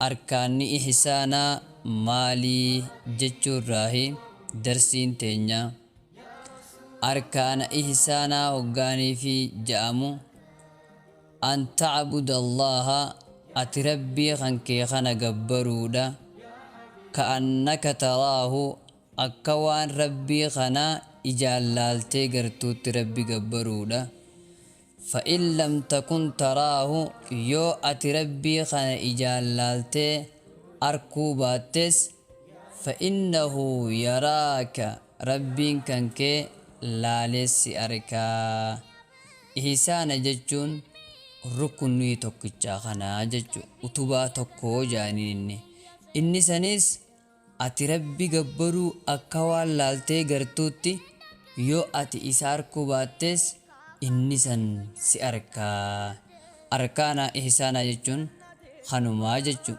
Arkaanni ihsaanaa maalii jechuurraahi darsiin teenya. Arkaana ihsaanaa hoggaaniifi ja'amu, an tacbuda Allaaha, ati Rabbii kankee kana gabbaruudha, ka'annaka taraahu, akka waan Rabbii kana ijaan laaltee gartuutti Rabbi gabbaruudha. Fa'in lam takun taraahu, yoo ati Rabbii kana ijaan laaltee arkuu baattes, fa'innahu yaraaka, Rabbiin kankee laalee si arkaa. Ihsaana jechuun ruknii tokkichaa kanaa jechu, utubaa tokkoo jaaniin. Inni sanis ati Rabbi gabbaruu akka waan laaltee gartuutti, yoo ati isa arkuu baattes inni san si arkaa. Arkaana ihsaanaa jechuun kanumaa jechu.